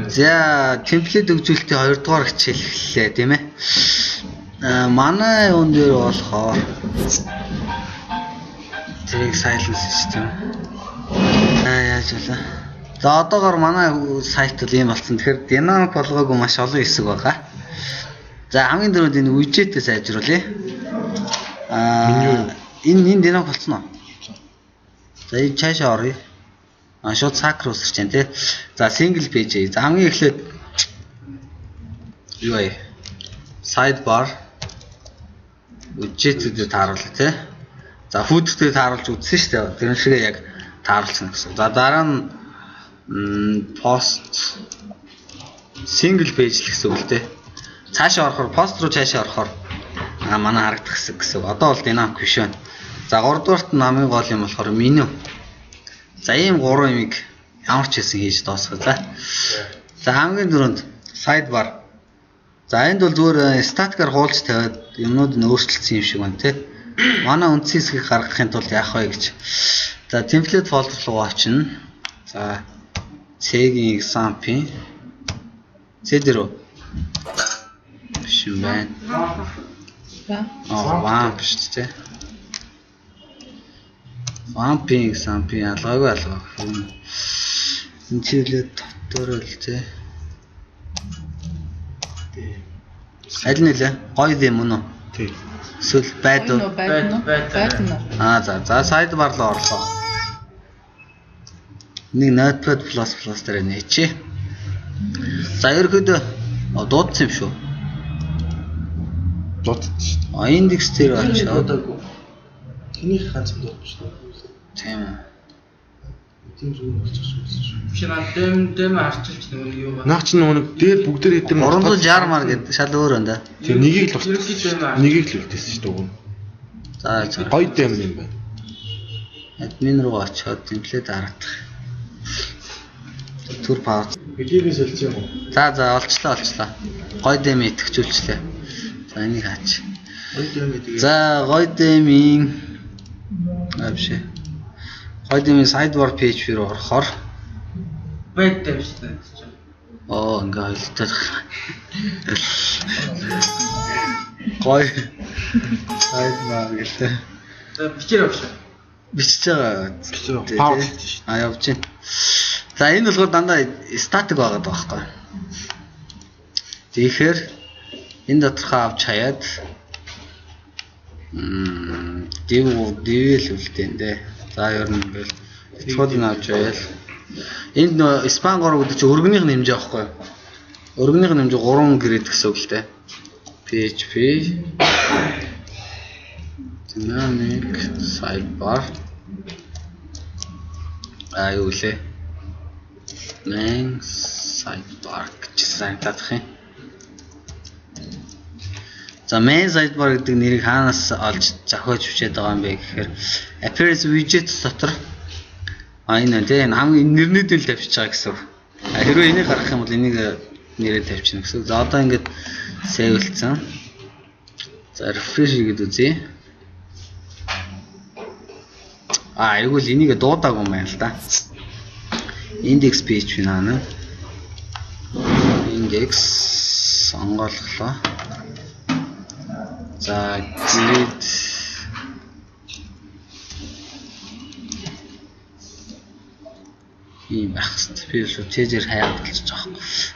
За, template өгзүүлэлтийн 2 дугаар хичээл эхэллээ, тийм ээ. Манай юун дээр болохоор тэрийг silence систем. Яаж вэ? За, одоогор манай сайт бол ийм болсон. Тэгэхээр динамик болгоогүй маш олон хэсэг байгаа. За, хамгийн түрүүнд энэ widget-ээ сайжруулъя. Энэ динамик болсон уу? За, энэ цаашаа оръё. Шууд сакр үсэрч байна тий. За, single page. За, хамгийн эхлээд юу вэ? Sidebar widget-үүдээр тааруулъя тий. За, footer дээр тааруулж үзсэн шүү дээ. Тэр шигээ яг тааруулсан гэсэн. За, дараа нь post single page л гэсэн үг л тий. Цаашаа орохоор post руу цаашаа орохоор манай харагдах хэсэг гэсэн. Одоо бол динамик биш байна. За, 3 дугаарт нь хамгийн гол юм болохоор меню. За, ийм гурван юмыг ямар ч хэлсэн хийж дуусгая. За. За, хамгийн түрүүнд sidebar. За, энд бол зүгээр статикаар хуулж тавиад юмнууд нь өөрчлөлтсөн юм шиг байна тий. Манай үндсэн хэсгийг гаргахын тулд яах вэ гэж. За, template folder руу очино. За, C-ийн example C дээр үү? Биш юм байна. Аа, биш тий. Вампинг сампин алгаагүй алгаагүй. Энэ чиглэл дотор л тий. Аль нь лээ? Гоё юм уу? Тий. Эсвэл байд уу? Байд. Аа, за sidebar руу орлоо. Нэг notepad plus plus дээр нээчээ. За, ерөөхдөө дуудсан юм шүү. Дуудсан шүү. А, индекс дээр очиод Тэнийх ганц дуудсан шүү. Тийм үү. Тийм зүгээр болчих шүү. Биш наа дэм дэм арчилж нөгөө нэг юу ба. Наа чи нөгөө нэг дээр бүгдээр хэдэм 360 мар гэдэг шал өөр энэ. Тийм, нэгийг л устгасан. Нэгийг л үлдээсэн шүү дээ. За, за. Гоё дэм юм байна. Админ руу очиод темплет харагдах. Түр пауз. Бидээс солилцсон юм уу? За, олчлоо. Гоё дэм итгэжүүлчлээ. За, энийг хаач. Гоё дэм гэдэг. За, гоё дэмийн биш. Гоё дэмийн sidebar page руу орохоор Байд дэм шүү дээ. Оо, ингээ ойлтой. Гоё sidebar гэлээ. За, бичээр явж. Бичиж байгаа. Бичиж байгаа. Пауз шүү. А, явж байна. За, энэ болохоор дандаа статик байгаад байгаа байхгүй. Тэгэхээр энэ доторхоо авч хаяад div div л үлдээн дээ. За, ер нь ингээл цохол нь авч байл. Энд нөө span 3 гэдэг чинь өргөнийх нь хэмжээ байхгүй юу? Өргөнийх нь хэмжээ 3 гэрээд гэсэн үг л дээ. PHP dynamic sidebar а юу лээ? Main sidebar гэж санагдах юм. За, main sidebar гэдэг нэрийг хаанаас олж зохиож бичээд байгаа юм бэ гэхээр appearance widget дотор энэ тийм хамгийн нэрнүүдийг л тавьчих байгаа гэсэн үг. Хэрвээ энийг гаргах юм бол энийг нэрээ тавьчихна гэсэн үг. За, одоо ингээд save-лцэн. За, refresh хийгээд үзье. А, айгүй л энийг дуудаагүй юм байна л да. Index page наана. Index онгойлголоо. За, grid ийм байх хэвээр. Би шууд чэжээр хаяад болчих жоох.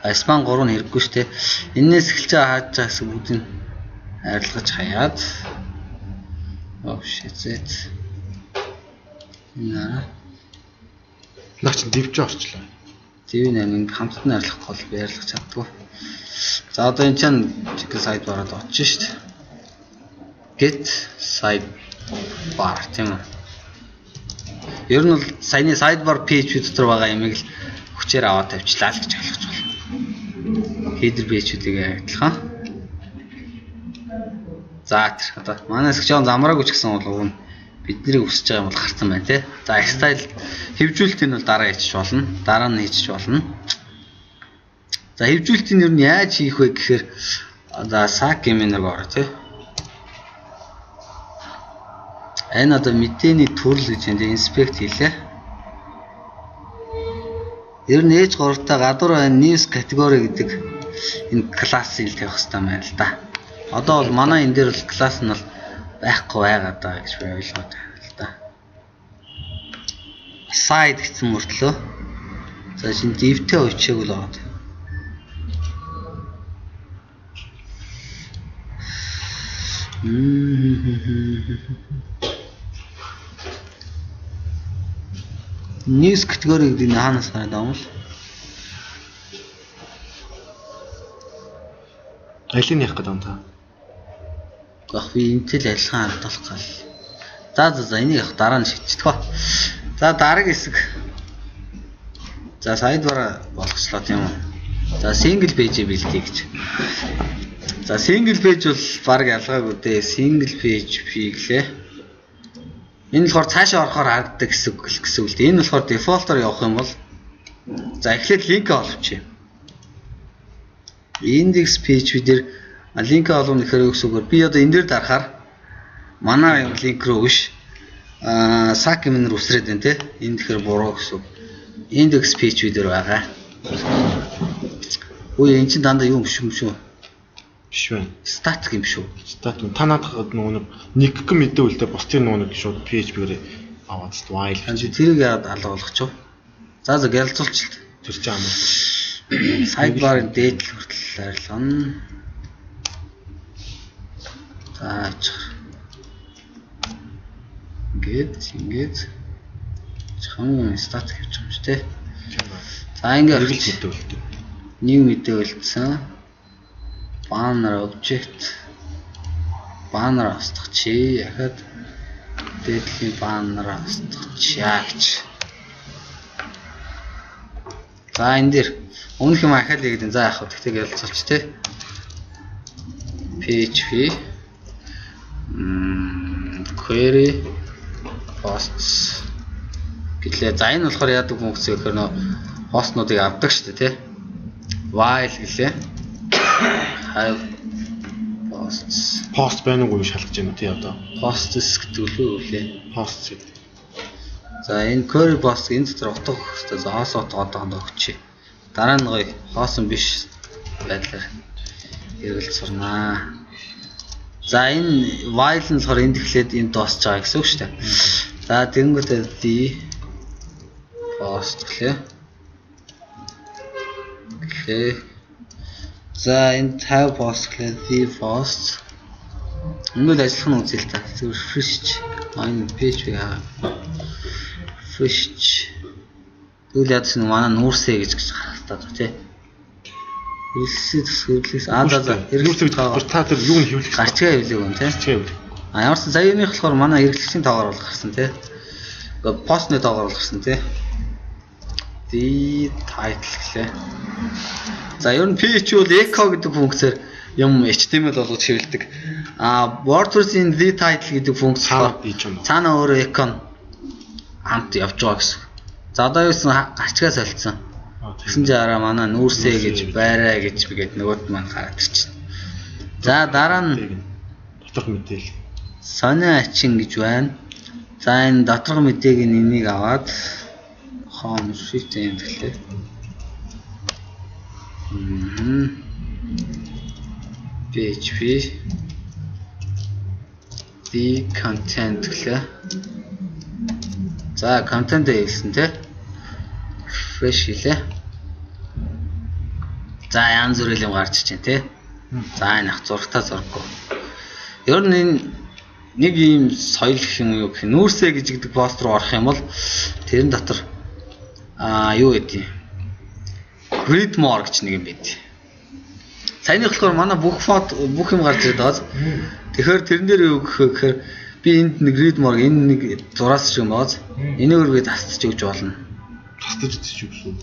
А, span 3 нь хэрэггүй шүү дээ. Энээс эхэлж байгаа хааж байгаа хэсэг бүгдийг арилгаж хаяад. Oh shit. Энэ Наа чи дивж орчлоо. Див нэг хамтд нь арилгах гол би арилгах чаддгүй. За, одоо энэ чинь chicken sidebar-ад очиж шүү дээ. Get sidebar тийм үү? Ер нь бол саяны sidebar page дотор байгаа юмыг л хүчээр аваад тавьчлаа л гэж ойлгож байна. Header page-үүдийг адилхан. За, тэр одоо манай хэсэг жоон замраагүй ч гэсэн бол уг нь бидний хүсэж байгаа юм бол гарсан байна тий. За, style хэвжүүлэлтийг нь бол дараа хийчих болно. Дараа нь хийчих болно. За, хэвжүүлэлтийг ер нь яаж хийх вэ гэхээр за sac гэмээр ороо тий. Энэ одоо мэдээний төрөл гэж энэ inspect хийлээ. Ер нь H3-тай гадуур байна news category гэдэг энэ классыг тавих хэрэгтэй байна л да. Одоо бол манай энэ дээр бол класс нь бол байхгүй байгаад байгаа гэж би ойлгоод байна л да. Aside гэсэн мөртлөө за шинэ div-тэй хувьчааг л байгаа. News category гэдэг нь хаанаас гараад байгаа юм бол? Алийг яах гэдэг юм та? Яг би энэтэй л адилхан хандуулах гал. За за за энийг яг дараа нь шийдчих. За дараагийн хэсэг. За sidebar болгочлоо тийм үү. За single page бэлдээ гэж. За single page бол баг ялгаагүй дээ. Single page пи гэлээ. Энэ болохоор цаашаа орохоор харагддаг гэсэн үг л дээ. Энэ болохоор default-оор явах юм бол за эхлээд линк олвчих. Index page дээр линк олвно гэхээр юу гэсэн үг вэ? Би одоо энэ дээр дарахаар манай линк рүү биш SAC юм рүү үсрээд байна те. Энэ тэгэхээр буруу гэсэн үг. Index page дээр байгаа. Үгүй энэ чинь дандаа юу юм шүү юм шүү. Биш байна. Static юм шүү. Static. Та наадах нөгөө нэг гэн мэдээ үлдээ бусдын нөгөө нэг шууд PHP-гээр аваад while гэж. Тэрийг яагаад алга болгочих вэ? За за гялцуулчихлаа. Тэр чинь амар. Sidebar-ын дээд л хүртэл арилгана. За ачих. Ингээд ингээд хамгийн static явчих юм шүү те. За ингээд нэг мэдээ үлдээ. Нэг мэдээ үлдсэн. Banner object banner устгах. Яхад дээдлийн banner устгах гэж. За энэ дээр өмнөх юм ахаал хийгээд за яах вэ? Тэгтээ ялцуулч те. PHP query posts гэлээ. За энэ болохоор яадаг функц вэ гэхээр нөө постнуудыг авдаг шүү дээ те. While гэлээ. Have posts. Пост байна уугүй шалгаж байна тий одоо. Posts гэдэг л үү лээ. Posts гэдэг. За энэ query post энэ дотор утга өгөх хэрэгтэй. За хоосон утга одоохондоо өгчээ. Дараа нь гоё хоосон биш байдлаар эргэлж сурнаа. За энэ while нь болохоор энд эхлээд энд дуусч байгаа гэсэн үг шүү дээ. За тэгэнгүүтээ d post гэлээ. Гэлээ. За энэ have post гэлээ d post. Ингээд ажиллах нь үзье л та. Зүгээр refresh. Энэ page хаа. Refresh. Тэгвэл ядаж нэг манай нүүрсээ гэж харагдаад байна тий. Хэрэглэсээ төсөөллөөс аа за за хэрэглэсээ та тэр юу нь хэвлэх гарчгаа хэвлэх юм тий. Гарчгаа хэвлэх. А ямар ч саяных болохоор манай хэрэглэгчийн тоогоор бол гарсан тий. Гэхдээ постны тоогоор бол гарсан тий. The title гэлээ. За ер нь PHP бол echo гэдэг функцээр юм HTML болгож хэвлэдэг. А WordPress-ийн the title гэдэг функц цаана өөрөө echo хамт явж байгаа гэсэн. За одоо юу гэсэн гарчгаа солилцсон. Тэгсэн чинь араа манай нүүрсээ гэж байраа гэж бигээд нөгөөд маань гараад ирчихнэ. За дараа нь доторх мэдээлэл. Сонио ачин гэж байна. За энэ доторх мэдээг энийг аваад home sheet юм гэлээ. PHP the content гэлээ. За content хэлсэн тий. Refresh хийлээ. За янз бүрийн юм гарч ич тий. За энэ ах зурагта зураггүй. Ер нь энэ нэг ийм соёл гэх юм юу гэх нүүрсээ гэж гэдэг пост руу орох юм бол тэрэн дотор юу гэдэг read more гэж нэг юм байд. Саяны болохоор манай бүх фото бүх юм гарч ирээд байгаа. Тэгэхээр тэрэн дээр юу гэх вэ гэхээр би энд нэг read more энэ нэг зураас шиг юм байгаа. Энэгээр би тасдаж өгч болно. Тасдаж өгч өгсөн.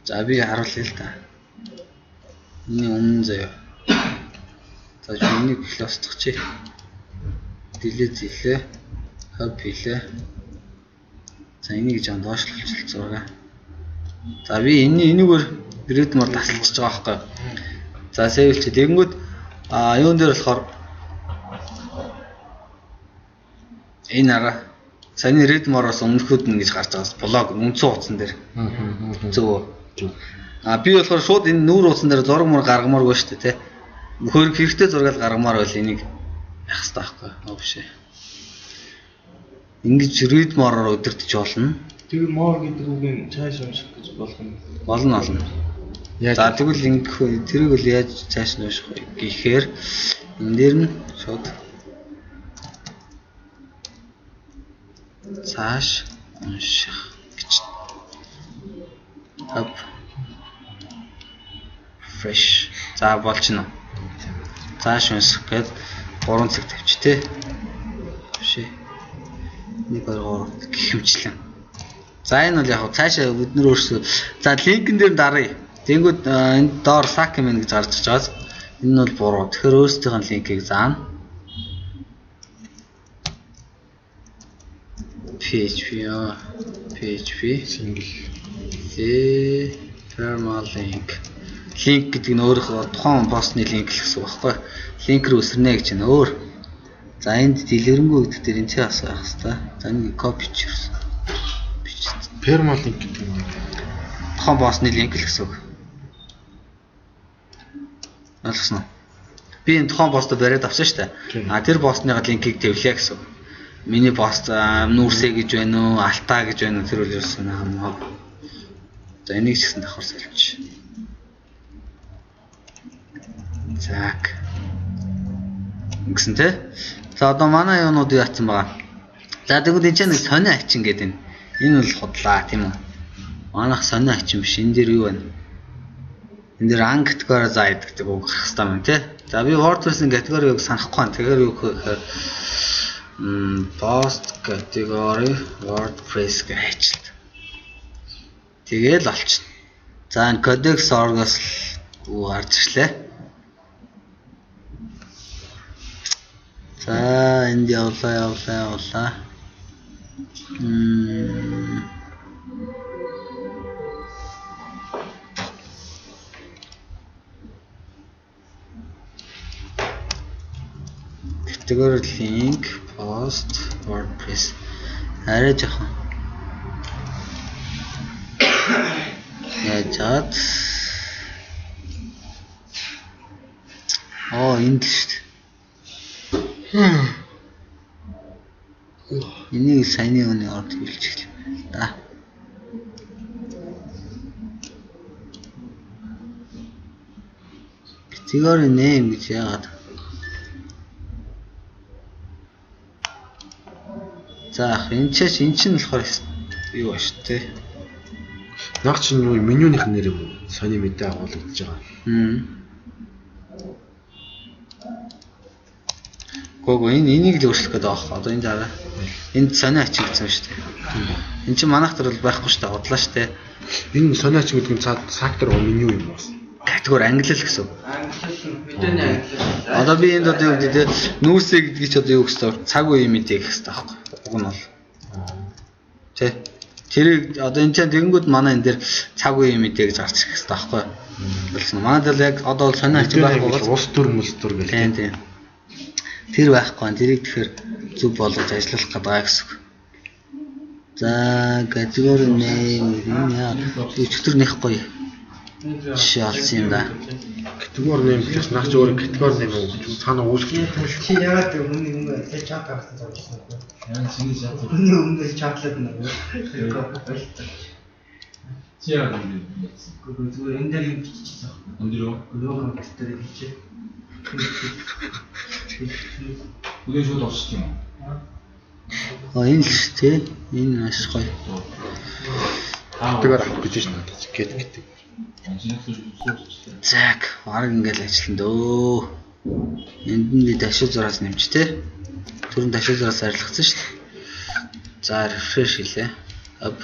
За би харуулъя л да. Миний өмнө заяа. За энийг эхлээ устгах. Delete хийлээ. Copy хийлээ. За энийг жан доошлуулчих зураг. За би энэ энэгээр read more тасалчихж байгаа байхгүй. За save чи. Тэгэнгүүт юун дээр болохоор энэ араа саяны read more-оос өмнөхөд нь гэж гарч байгаас блог үндсэн хуудсан дээр. Зөв үү? А би болохоор шууд энэ нүүр уусан дээр зураг мөр гаргамааргүй шүү дээ, тэ. Хөрг хэрэгтэй зураг л гаргамаар байл энийг яах хэрэгтэй байхгүй. Оо биш ээ. Ингэж read more-оор өдөртөж болно. Тэгээ more гэдэг үгийг цааш унших гэж болох юм. Болно болно. За тэгвэл ингэх тэрийг бол яаж цааш нь унших вэ гэхээр энэ дээр нь шууд цааш унших гэж. Up fresh. За болчихно. Цааш унших гээд 3 цаг тавьчих те. Биш ээ. 1 2 3 гэх мэтчлэн. За энэ бол яг цаашаа бид нөр өөрсдөө за линкэн дээр даръя. Тэнгүүд энэ доор document гэж гарч иж байгаас энэ нь бол буруу. Тэгэхээр өөрсдийнх нь линкийг заана. PHP PHP single C permalink линк гэдэг нь өөрөөх тухайн постны линк л гэсэн үг байхгүй. Линк рүү өсөрнэ гэж байна өөр. За энд дэлгэрэнгүй гэдэг дээр энэ ч бас байх хэвээр. За нэг копи чирсэн. Permalink гэдэг нь тухайн постны линк л гэсэн үг. Ойлгосноо? Би энэ тухайн постоо бариад авсан шүү дээ. А тэр постныхаа линкийг тавилаа гэсэн үг. Миний пост нүүрсээ гэж байна уу, алтаа гэж байна уу тэр үл ерөөсөн хамаагүй. За энийг ч гэсэн давхар солиоч. Зак. Ингэсэн те. За одоо манай юунууд юу атсан байгаа. За тэгвэл энэ ч нэг сонио ачин гэдэг энэ. Энэ бол худлаа тийм үү? Манайх сонио ачин биш. Энэ дээр юу байна? Энэ дээр ан категори заа гэдэг үг гарах хэрэгтэй юм те. За би WordPress-ийн категорийг санахгүй байна. Тэгэхээр юу гэхээр post category WordPress гэж хайчлаа. Тэгээл олчихно. За энэ codex.org-оос үг гарч ирлээ. За энд явлаа. Category link post WordPress арай жоохон яжаад оо энд л шүү дээ. Энийг саяны үний орд хэлчих л да. Category name гэж яагаад? За ах энэ ч энэ чинь болохоор юу ба шүү дээ. Наг чинь юу менюных нэр юм уу? Сони мэдээ агуулгадж байгаа. Гүг энэ энийг л өөрчлөх гэдэг аахгүй. Одоо энэ дараа энд сонио ачин гэсэн шүү дээ. Энд чинь манайх төр бол байхгүй шүү дээ. Удлаа шүү дээ. Энэ сонио ачин гэдэг нь сактор меню юм уу? Категори англи л гэсэн. Англи мэдээний англи. Одоо би энд одоо юу гэдэг те нүүрсээ гэдгийг чи одоо юу гэсэн цаг үеийн мэдээ гэх хэрэгтэй байхгүй. Уг нь бол. Тэ. Тэрийг одоо энэ чинь тэгэнгүүт манай энэ дээр цаг үеийн мэдээ гэж гарч ирэх хэрэгтэй байхгүй. Болсон. Манай дээр яг одоо бол сонио ачин байхгүй бол улс төр мөлс төр гэх. Тийм тийм. Тэр байхгүй. Тэрийг тэгэхээр зөв болгож ажиллах гэдэг байгаа гэсэн үг. За, category name энэ яа өчтөр нэх гоё. Жишээ олсон юм да. Категори name гэхээс наач өөр категори name өгч цаана үүсгэж байна шүү. Чи яагаад тэр өмнө юм бэ? Чат гаргасан зурсан юм. Яа чиний чат. Өмнө өмнө чатлаад нэг. Чи яагаад юм бэ? Гэхдээ зүгээр энэ дээр юм биччихсэн байхгүй. Энд дэр үү? Нөгөө компьютер дээр хийчихээ. Үгүй шууд орчих юм уу? А энэ л шүү дээ. Энэ маш гоё. Категори авах гэж шин надад гэт гэдэг. Зак, бараг ингээл ажиллана дөө. Энд нь би дашуу зураас нэмч те. Түрүүн дашуу зураас арилгацсан шүү дээ. За, refresh хийлээ. Up.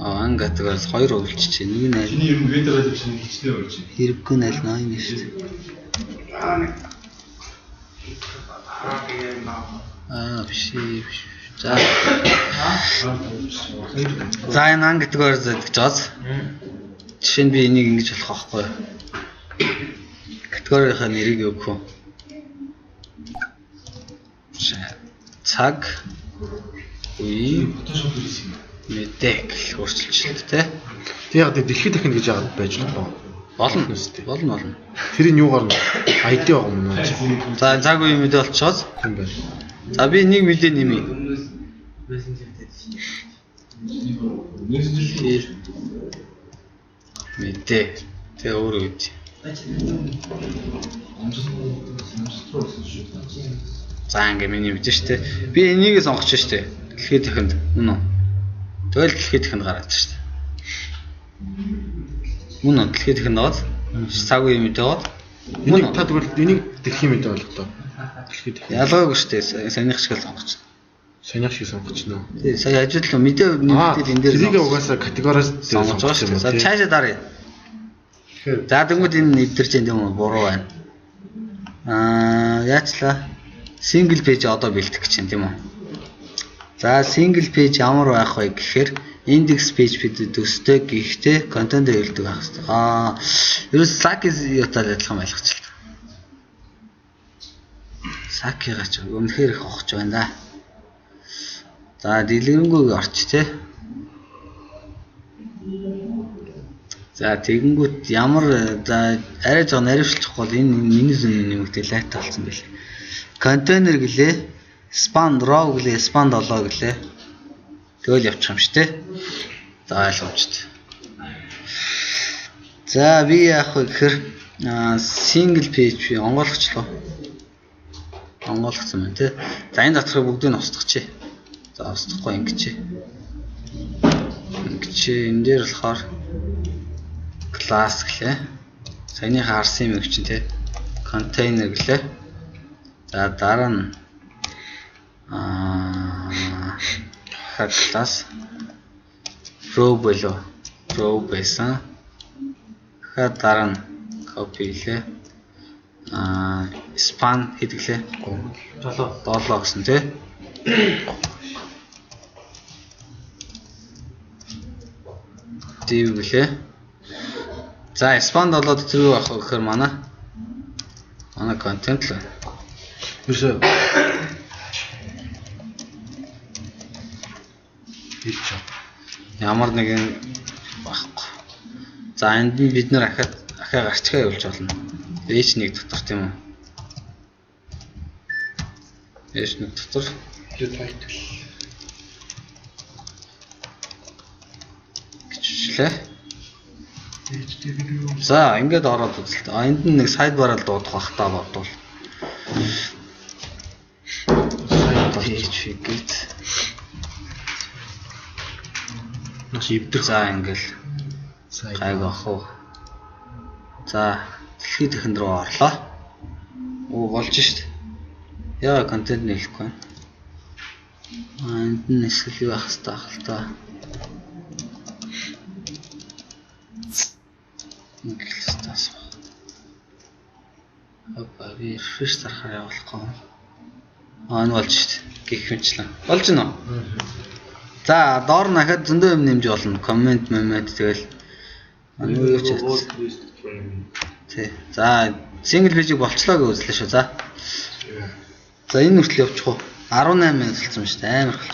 Аа, ан категориос хоёр өвлөж чинь. Нэг нь аль Чиний ер нь видео байж чинь хичнээн болж байна. хэрэггүй нь аль наа энэ шүү дээ. Аа, биш биш. За. За, энэ ан категори гэж байгаас. Жишээ нь би энийг ингэж болох байхгүй юу? Категорийнхаа нэрийг өгөх үү? Цаг үе Photoshop хийсэн юм. мэдээ гэх өөрчилж байна те. Тэг яг дэлхийд дахин гэж яагаад байж болох вэ? Болно. Үстэй. Болно болно. Тэрийг юугаар нь ID байгаа юм уу? За цаг үеийн мэдээ болчихоос. Тийм байна. За би нэг мэдээ нэмье. Өмнөөс мессенжер дээр Мессенжер Мэдээ. Тэгээ өөрөө гэж. амжилт руу шүү дээ. За ингээ миний мэдээ штэ. Би энийг сонгоч штэ. Дэлхийд дахинд мөн үү? Тэгэл дэлхийд дахинд гараад штэ. Мөн үү? Дэлхийд дахинд аваад цаг үеийн мэдээ аваад мөн Энийг үү? та тэгвэл энийг дэлхийн мэдээ ойлгох тоо. Дэлхийд дахин. Ялгаагүй штэ. Саяных шиг л сонгоч. Соних шиг сонгоч нөө. Тий, сая ажил мэдээ нэмэгдэл энэ дээр Тэрийг угаасаа категориос сонгож байгаа штэ. За цаашаа даръя. Тэгэхээр За дөнгөд энэ нэвтэрч юм уу? Буруу байна. Аа, яачлаа? Single page одоо бэлтгэх гэж байна тийм үү? За, single page ямар байх вэ гэхээр index page бид төстэй гэхдээ контент хэвлэдэг байх хэрэгтэй. Аа, ерөөс Slack-ийн юутай адилхан байлгачлаа. Slack-ийг ч үнэхээр их авах гэж байна да. За, дэлгэрэнгүй орч те. За тэгэнгүүт ямар за арай жоо наривчлах бол энэ миний зүүн нэмэгдээ лайт болсон байл. Контейнер гэлээ, span row гэлээ, span 7 гэлээ. Тэгэл явчих юм шүү дээ. За ойлгомжтой. За би яах вэ гэхээр single page би онгойлгочлоо. Онгойлгоцсон байна тий. За энэ доторх бүгдийг нь устгах. За устгахгүй ингэчээ. Ингэчээ энэ дээр болохоор class гэлээ. Саяныхаа харсан юм чинь тий. Container гэлээ. За дараа нь class row болоо. Row байсан. Дахиад дараа нь copy гэлээ. Span хэд гэлээ? 7. 7 гэсэн тий. Div гэлээ. За span 7 дотор юу авах вэ гэхээр манай контент л байна. ерөөсөө хэлж чам. Ямар нэгэн байхгүй. За энд нь бид нэр ахаа гарчгаа явуулж болно. H1 дотор тийм үү? H1 дотор title. гэжлээ. За ингээд ороод үзэлт. А энд нь нэг sidebar-ал дуудах бах та бодвол. PHP get. Маш эвдэрх. За ингээл гайг ах уу. За дэлхийд дахин рүү орлоо. Оо болж шít. Яа контент нээлэхгүй байна. А энд нь эсвэл юу байх хэвээр ах л та. Ингээл тас. Опа би refresh дарахаар явуулахгүй. А энэ болж шít. Гэх мэтчлэн. Болж гинөө. За доор нь ахад зөндөө юм нэмж болно. Коммент, момент тэгэл юу ч тий. За single page-ийг болчлоо гэж үзлээ шүү. За. За энэ хүртэл явчих уу? 18 минут болсон шүү дээ. Амар болчих.